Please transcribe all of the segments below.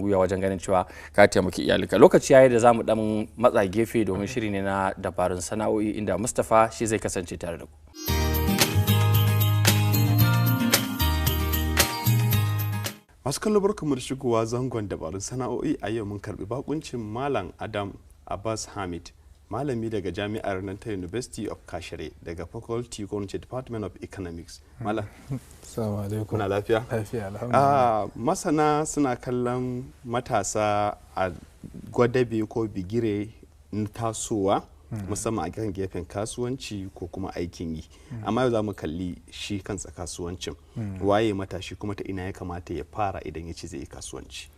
Gwiwa wajen ganin cewa ka taimaki iyalinka. Lokaci yayi da zamu dan matsa gefe domin shiri ne na dabarun sana'o'i, inda Mustapha shi zai kasance tare da ku. Masu kallo, barkamu da shigowa zangon dabarun sana'o'i. A yau mun karbi bakuncin Malam Adam Abbas Hamid, malami daga jami'ar nan ta University of Kashere, daga faculty ko Department of Economics. Malam, Assalamu alaikum. kuna lafiya? Lafiya, alhamdulillah. Ah, masana suna kallon matasa a gwadabe ko bigire na tasowa, musamman a kan gefen kasuwanci ko kuma aikin yi. Amma yau za mu kalli shi kansa kasuwancin. Waye matashi, kuma ta ina ya kamata ya fara idan ya ce zai yi kasuwanci?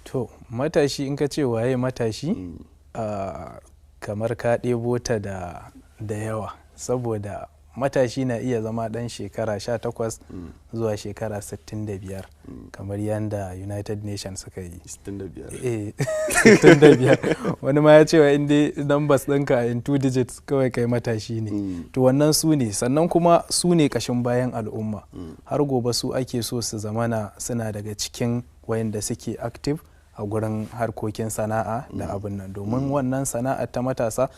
To, matashi, in ka ce waye matashi, kamar ka ɗebo ta da yawa, saboda matashi na iya zama ɗan shekara 18 zuwa shekara 65, kamar yadda United Nations suka yi. 65? Eh, 65. Wani ma ya ce wa inda numbers ɗinka in two digits kawai kai matashi ne. To, wannan su ne, sannan kuma su ne ƙashin bayan al'umma. Har gobe su ake so su zamana suna daga cikin wayanda suke active a gurin harkokin sana'a da abin nan, domin wannan sana'a ta matasa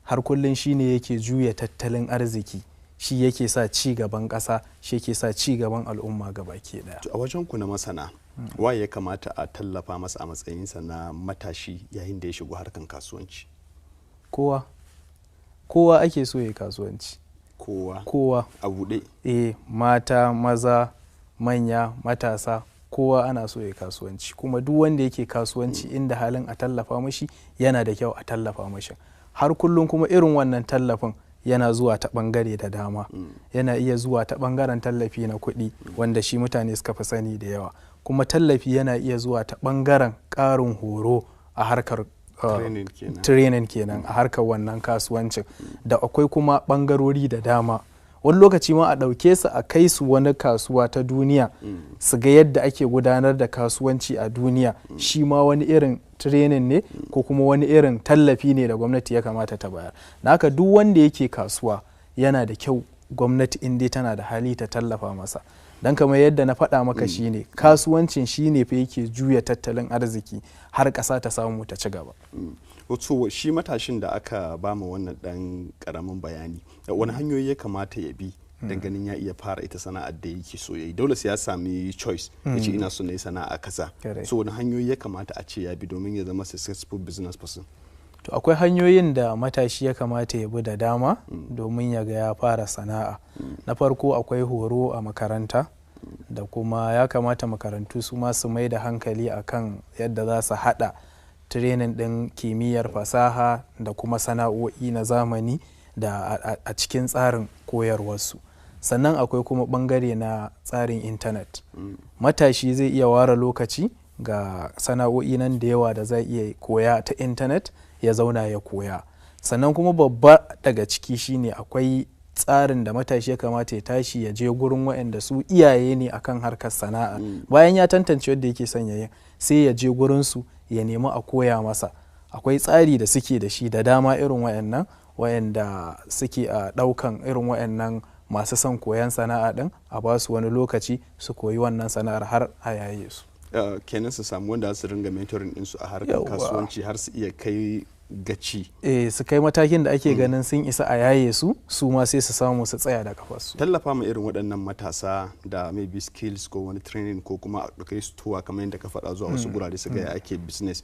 har kullum shine yake juya tattalin arziki, shi yake sa ci gaban ƙasa, shi yake sa ci gaban al'umma gabaki ɗaya. To, a wajen ku na masana, waye ya kamata a tallafa masa a matsayinsa na matashi yayin da ya shigo harkan kasuwanci? Kowa, kowa ake so ya kasuwanci. Kowa? Kowa. A buɗe? Eh, mata, maza, manya, matasa, kowa ana so ya kasuwanci. Kuma duk wanda yake kasuwanci, inda halin a tallafa mashi, yana da kyau a tallafa mashi. Har kullum kuma irin wannan tallafin yana zuwa ta bangare da dama. Yana iya zuwa ta bangaren tallafi na kuɗi, wanda shi mutane suka fi sani da yawa. Kuma tallafi yana iya zuwa ta bangaren ƙarin horo a harkar training kenan. Training kenan a harkar wannan kasuwancin. Da akwai kuma bangarori da dama. Wani lokaci ma a ɗauke su a kai su wani kasuwa ta duniya su ga yadda ake gudanar da kasuwanci a duniya, shi ma wani irin training ne ko kuma wani irin tallafi ne da gwamnati ya kamata ta bayar. Na haka duk wanda yake kasuwa, yana da kyau gwamnati, in dai tana da hali, ta tallafa masa, don kamar yadda na faɗa maka, shine kasuwancin shine fa yake juya tattalin arziki har ƙasa ta samu ta ci gaba. Wato shi matashin da aka ba mu wannan dan karamin bayani, wani hanyoyi ya kamata ya bi don ganin ya iya fara ita sana'ar da yake so yayi? Dole sai ya sami choice, ya ce ina so na yi sana'a kaza. So wani hanyoyi ya kamata a ce ya bi domin ya zama successful business person? To, akwai hanyoyin da matashi ya kamata ya bi da dama domin ya ga ya fara sana'a. Na farko, akwai horo a makaranta, da kuma ya kamata makarantu su ma su mai da hankali akan yadda za su haɗa training ɗin kimiyyar fasaha da kuma sana'o'i na zamani da a cikin tsarin koyarwarsu. Sannan akwai kuma bangare na tsarin intanet. Matashi zai iya ware lokaci ga sana'o'i nan da yawa da zai iya koya ta intanet, ya zauna ya koya. Sannan kuma babba daga ciki shine akwai tsarin da matashi ya kamata ya tashi ya je gurin waɗanda su iyaye ne akan harkar sana'a. Bayan ya tantance yadda yake son yayi, sai ya je gurinsu ya nemi a koya masa. Akwai tsari da suke da shi da dama irin waɗannan, waɗanda suke a ɗaukan irin waɗannan masu son koyan sana'a ɗin, a ba su wani lokaci su koyi wannan sana'ar har a yaye su. Kenan su samu wanda su ringa mentoring ɗinsu a harkar kasuwanci har su iya kai gaci. Eh, su kai matakin da ake ganin sun isa a yaye su, su ma sai su samu su tsaya da kafarsu. Tallafa ma irin waɗannan matasa da maybe skills ko wani training, ko kuma a kai su tour kamar yadda ka faɗa, zuwa wasu gurare su ga ya ake business,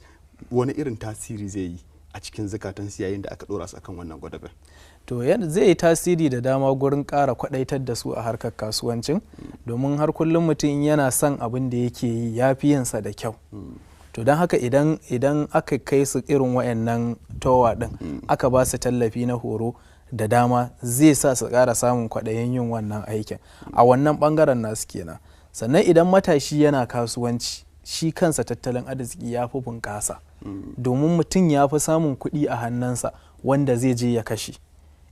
wani irin tasiri zai yi a cikin zukatan su yayin da aka ɗora su akan wannan gwadaben? To, zai yi tasiri da dama gurin ƙara kwaɗaitar da su a harkar kasuwancin, domin har kullum mutum in yana son abin da yake yi, ya fi yinsa da kyau. To, don haka idan aka kai su irin wayannan tour din, aka ba su tallafi na horo da dama, zai sa su ƙara samun kwaɗayin yin wannan aikin a wannan ɓangaren nasu kenan. Sannan idan matashi yana kasuwanci, shi kansa tattalin arziki ya fi bunƙasa, domin mutum ya fi samun kuɗi a hannunsa wanda zai je ya kashe.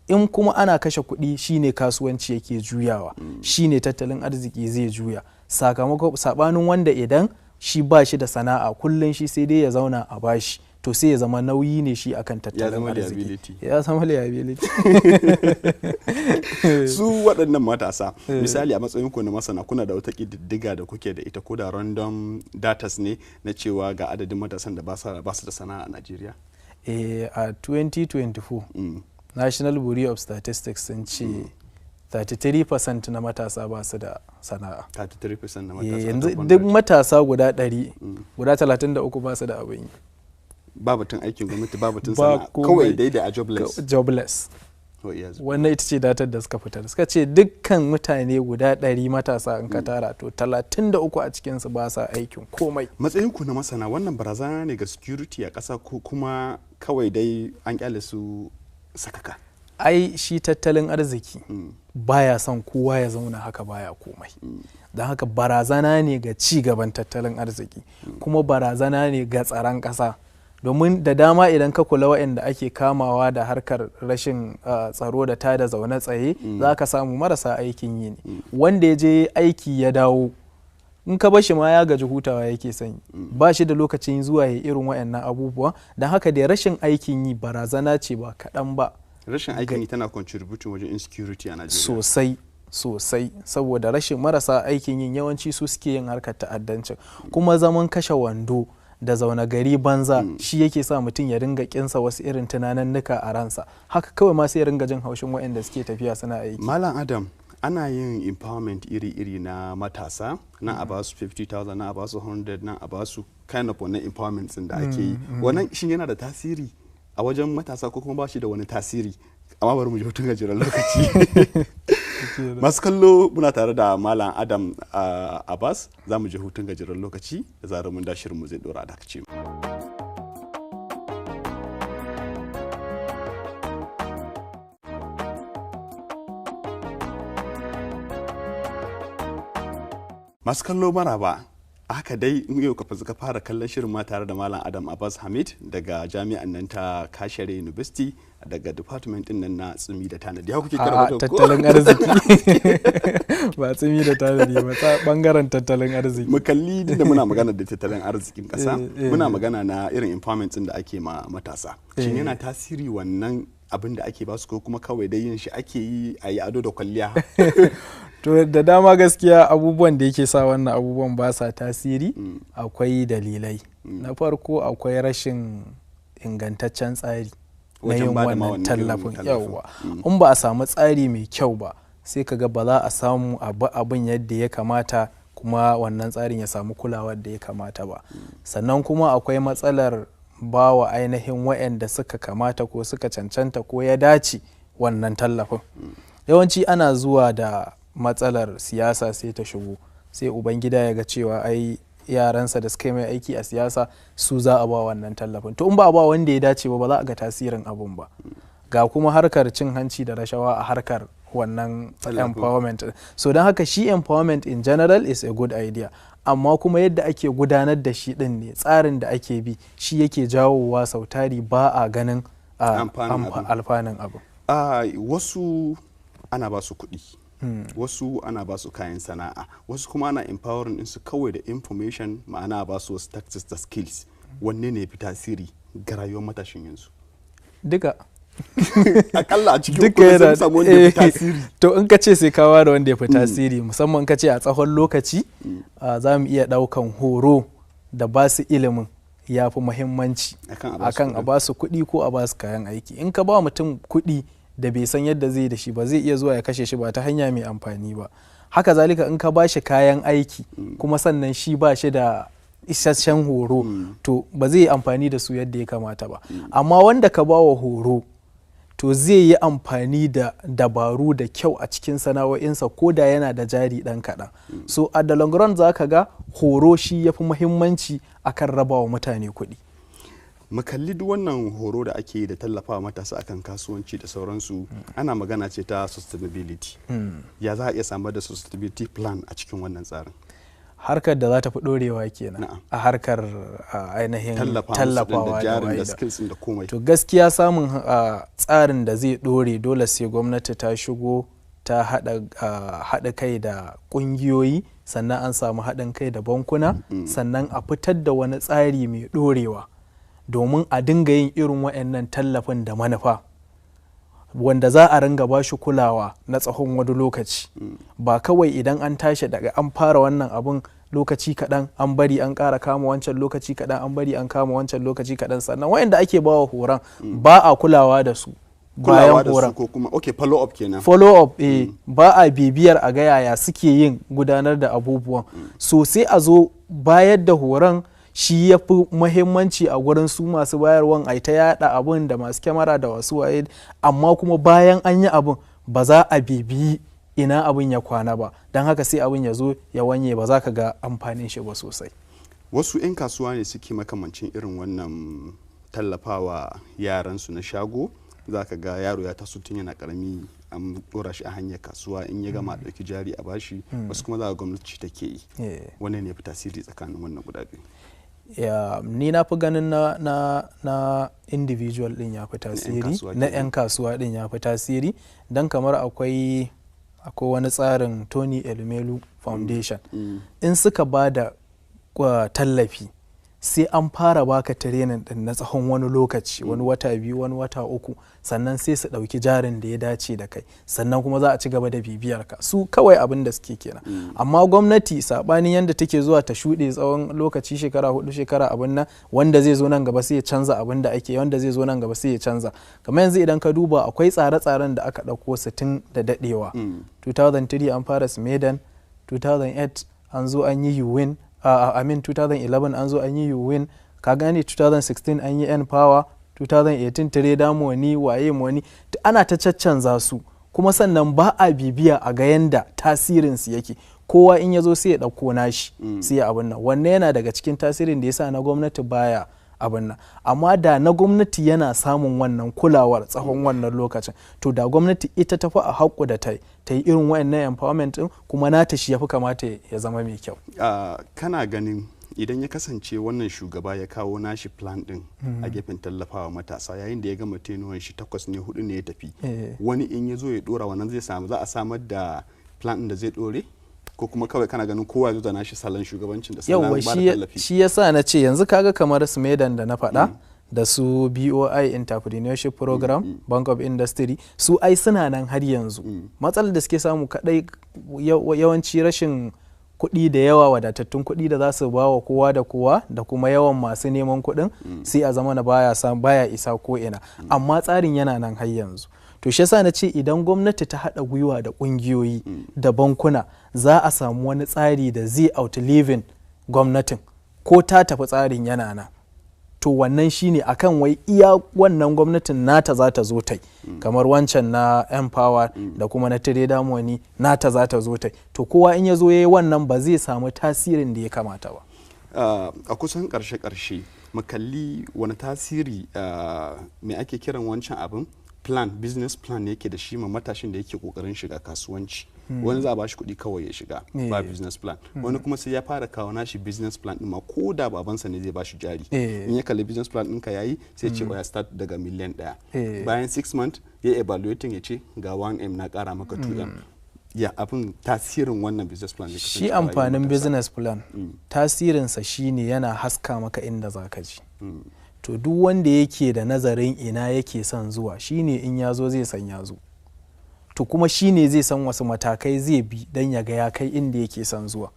In kuma ana kashe kuɗi, shine kasuwanci yake juyawa, shine tattalin arziki zai juya, sakamakon sabanin wanda idan shi ba shi da sana'a, kullum shi sai dai ya zauna a bashi. To sai ya zama nauyi ne shi akan tattalin zama arziki. Liability. Ya zama liability. Su waɗannan matasa, misali, a matsayin ku na masana, kuna da wata ƙididdiga da kuke da ita, ko da random datas ne, na cewa ga adadin matasan da ba su da sana'a a Najeriya? A 2024, National Bureau of Statistics sun ce 33% na matasa ba su da sana'a. 33% na matasa? Yanzu out of duk 100. matasa guda 100, guda 33 ba su da abin yi. Ba batun aikin gwamnati, ba batun Ba sana'a, komai. kawai dai da a jobless. Jobless. Oh, yes. Wannan ita ce datar da suka fitar. Suka ce dukkan mutane guda 100 matasa in ka tara, to 33 a cikinsu ba sa aikin komai. Matsayin ku na masana, wannan barazana ne ga security a ƙasa, ko kuma kawai dai an kyale su sakaka? Ai shi tattalin arziki baya son kowa ya zauna haka baya komai. Don haka barazana ne ga ci gaban tattalin arziki, kuma barazana ne ga tsaron ƙasa, domin da dama idan ka kula, waɗanda ake kamawa da harkar rashin tsaro da tada zaune tsaye, za ka samu marasa aikin yi ne. Wanda ya je aiki ya dawo, in ka bashi ma ya gaji, hutawa yake son yi, ba shi da lokacin zuwa ya irin waɗannan abubuwa. Don haka da rashin aikin yi barazana ce ba kaɗan ba. Rashin aikin yi tana contributing wajen insecurity a Najeriya? Sosai sosai, saboda rashin marasa aikin yin yawanci su suke yin harkar ta'addancin. Kuma zaman kashe wando da zaune gari banza shi yake sa mutum ya ringa kinsa wasu irin tunanannuka a ransa. Haka kawai ma sai ya ringa jin haushin waɗanda suke tafiya suna aiki. Malam Adam, ana yin empowerment iri-iri na matasa, na a basu 50,000, na a basu 100, na a basu kind of wannan empowerment din da ake yi. Wannan shin yana da tasiri a wajen matasa, ko kuma ba shi da wani tasiri? Amma bari mu je hutun gajeren lokaci. Masu kallo, muna tare da Malam Adam Abbas. Za mu je hutun gajeren lokaci, da zarar mun da shirin mu zai dora da ce. Masu kallo, maraba. Haka dai, in yau ka ka fara kallon shirin ma, tare da Malam Adam Abbas Hamid daga jami'an nan ta Kashere University, daga department din nan na tsumi da tanadi. Ya kuke A'a, kira? Tattalin arziki, ba tsumi da tanadi ba, bangaren tattalin arziki. Mu kalli, duk da muna magana da tattalin arzikin kasa, Eh, eh. muna magana na irin empowerment din da ake ma matasa. Shin Eh. yana tasiri wannan abin da ake basu, ko kuma kawai dai yin shi ake yi a yi ado da kwalliya? To, da dama gaskiya abubuwan da yake sa wannan abubuwan ba sa tasiri, akwai dalilai. Na farko, akwai rashin ingantaccen tsari na Wajen yin bada ma wannan wannan irin tallafin. tallafin. Yawwa, in ba a samu tsari mai kyau ba, sai ka ga ba za a samu abu abin yadda ya kamata, kuma wannan tsarin ya samu kulawar da ya kamata ba. Sannan kuma akwai matsalar ba wa ainihin waɗanda suka kamata ko suka cancanta ko ya dace wannan tallafin. Yawanci ana zuwa da matsalar siyasa sai ta shigo, sai ubangida ya ga cewa ai yaransa da suka yi mai aiki a siyasa su za a ba wannan tallafin. To, in ba a ba wanda ya dace ba, ba za a ga tasirin abun ba. Ga kuma harkar cin hanci da rashawa a harkar wannan Tallafin. empowerment. So don haka shi empowerment in general is a good idea, amma kuma yadda ake gudanar da shi din ne, tsarin da ake bi shi yake jawowa sautari ba a ganin Amfanin abin. alfanun abu. Wasu ana ba su kuɗi, wasu ana ba su kayan sana'a, wasu kuma ana empowering ɗinsu kawai da information, ma'ana ba su wasu tactics da skills. Wanne ne fi tasiri ga rayuwar matashin yanzu? Duka. Akalla a cikin Duka uku yana sun samu wanda ya fi tasiri. To, in ka ce sai ka ware wanda ya fi tasiri, musamman in ka ce a tsawon lokaci, za mu iya ɗaukan horo da ba su ilimin ya fi muhimmanci akan a ba su akan a kuɗin. ba su kuɗi ko a ba su kayan aiki. In ka ba mutum kuɗi da bai san yadda zai da shi ba, zai iya zuwa ya kashe shi ba ta hanya mai amfani ba. Haka zalika in ka ba shi kayan aiki, kuma sannan shi ba shi da isasshen horo, to ba zai yi amfani da su yadda ya kamata ba. Amma wanda ka ba wa horo, to zai yi amfani da dabaru da kyau a cikin sana'o'insa, ko da yana da jari ɗan kaɗan. So a the long run za ka ga horo shi ya fi muhimmanci akan rabawa mutane kuɗi. Mu kalli duk wannan horo da ake yi da tallafawa matasa akan kasuwanci da sauransu, ana magana ce ta sustainability. Ya za a iya samar da sustainability plan a cikin wannan tsarin? Harkar da za ta fi ɗorewa kenan Na'am. a harkar ainihin tallafa musu din tallafawa da jarin waye da skills din da komai. To, gaskiya samun tsarin da zai ɗore, dole sai gwamnati ta shigo ta haɗa kai da ƙungiyoyi, sannan an samu haɗin kai da bankuna, sannan a fitar da wani tsari mai ɗorewa. Domin a dinga yin irin waɗannan tallafin da manufa, wanda za a ringa ba shi kulawa na tsawon wani lokaci, ba kawai idan an tashi daga an fara wannan abun lokaci kaɗan an bari an ƙara kama wancan, lokaci kaɗan an bari an kama wancan, lokaci kaɗan. Sannan waɗanda ake bawa horon ba a kulawa da su Kulawa bayan da su horon. ko kuma, okay, follow up kenan. Follow up, eh. Ba a bibiyar a ga yaya suke yin gudanar da abubuwan. So sai a zo bayar da horon, shi ya fi muhimmanci a gurin su masu bayarwan, a ta yada abun da masu kyamara da wasu waye, amma kuma bayan an yi abun ba za a bibiyi ina abun ya kwana ba. Don haka sai abun ya zo ya wanye, ba za ka ga amfanin shi ba sosai. Wasu 'yan kasuwa ne suke makamancin irin wannan tallafawa yaransu na shago. Za ka ga yaro ya taso tun yana karami an dora shi a hanyar kasuwa, in ya gama a ɗauki jari a bashi. Wasu kuma za ga gwamnati take yi. Wannan ne fi tasiri tsakanin wannan guda biyu? Ya, ni na fi ganin na individual din ya fi tasiri. Kasuwa Na kenan. 'yan kasuwa din ya fi tasiri, don kamar akwai wani tsarin Tony Elumelu Foundation. In suka ba da tallafi, sai an fara baka training din na tsawon wani lokaci, wani wata 2, wani wata 3, sannan sai su ɗauki jarin da ya dace da kai, sannan kuma za a ci gaba da bibiyar ka. Su kawai abin da suke kenan. Amma gwamnati, saɓanin yadda take zuwa ta shuɗe tsawon lokaci, shekara 4, shekara abin nan, wanda zai zo nan gaba sai ya canza abin da ake, wanda zai zo nan gaba sai ya canza. Kamar yanzu idan ka duba, akwai tsare-tsaren da aka ɗauko su tun da daɗewa. 2003 an fara SMEDAN, 2008 an zo an yi YouWin, I mean 2011 an zo an yi YouWin, ka gane, 2016 an yi N-Power, 2018 TraderMoni, waye money, ana ta caccanza su. Kuma sannan ba a bibiya a ga yanda tasirin su yake. Kowa in ya zo sai ya ɗauko nashi, sai ya abin nan. Wannan yana daga cikin tasirin da yasa na gwamnati baya abin nan. Amma da na gwamnati yana samun wannan kulawar tsawon wannan lokacin, to da gwamnati ita tafi a haƙƙu da ta yi irin wayannan empowerment din, kuma nata shi yafi kamata ya zama mai kyau. Kana ganin idan ya kasance wannan shugaba ya kawo nashi plan din a gefen tallafawa matasa, yayin da ya gama tenuwan shi 8 ne, 4 ne, ya tafi, wani in ya zo ya dora wannan, zai samu, za a samar da plan din da zai dore, ko kuma kawai kana ganin kowa ya zo da nashi salon shugabancin da salon Yauwa, ba da tallafi? Shi yasa na ce yanzu kaga kamar SMEDAN da na faɗa, da su BOI Entrepreneurship Program, Bank of Industry, su ai suna nan har yanzu. Matsalar da suke samu kadai yawanci rashin kuɗi da yawa, wadatattun kuɗi da za su ba wa kowa da kowa, da kuma yawan masu neman kuɗin, sai a zama na baya baya isa ko ina. Amma tsarin yana nan har yanzu. To shi yasa na ce idan gwamnati ta haɗa gwiwa da ƙungiyoyi da bankuna, za a samu wani tsari da zai outliving gwamnatin, ko ta tafi tsarin yana nan. To wannan shine akan wai iya wannan gwamnatin nata za ta zo ta yi, kamar wancan na N-Power da kuma na TraderMoni, nata za ta zo ta yi. To kowa in ya zo ya yi wannan, ba zai samu tasirin da ya kamata ba. A kusan karshe-karshe, mu kalli wani tasiri, me ake kiran wancan abin, plan, business plan ne yake da shi ma matashin da yake kokarin shiga kasuwanci. Wani za a bashi kuɗi kawai ya shiga ba business plan, wani kuma sai ya fara kawo nashi business plan ɗin ma, ko da babansa ne zai bashi jari. In ya kalli business plan ɗinka yayi, sai ce ya start daga miliyan 1. Bayan 6 months ya evaluating, ya ce ga 1M na kara maka, 2M. Ya abin tasirin wannan business plan ne kasance Shi a rayuwar amfanin matasa? business plan, tasirinsa shine yana haska maka inda za ka ji. To duk wanda yake da nazarin ina yake son zuwa, shine in ya zo zai san ya zo. To kuma shine zai san wasu matakai zai bi don ya ga ya kai inda yake son zuwa.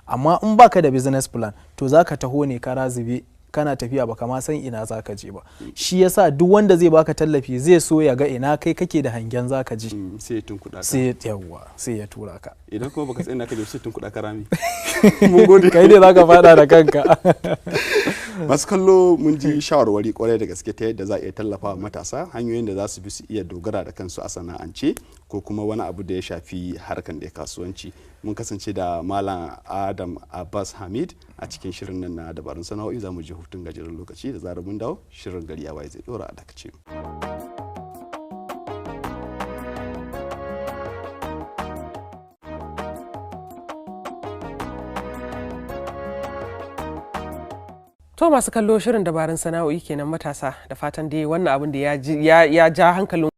Amma in baka da business plan, to za ka taho ne kara zube, kana tafiya baka ma san ina za ka je ba. Shi yasa duk wanda zai baka tallafi zai so ya ga ina kai kake da hangen za ka je. Sai ya tunkuɗa ka. Sai yawwa, sai ya tura ka. Idan kuma baka tsaya ka je, sai tunkuɗa ka rami. Mun gode. Kai ne za ka fada da kanka. Masu kallo, mun ji shawarwari kwarai da gaske ta yadda za a iya tallafa wa matasa, hanyoyin da za su bi su iya dogara da kansu a sana'ance ko kuma wani abu da ya shafi harkan da ya kasuwanci. Mun kasance da Malam Adam Abbas Hamid a cikin shirin nan na dabarun sana'o'i. Za mu je hutun gajeren lokaci, da zarar mun dawo shirin Gari ya Waye zai dora. A dakace mu. To masu kallo, shirin dabarun sana'o'i kenan matasa, da fatan dai wannan abin da ya ja hankalin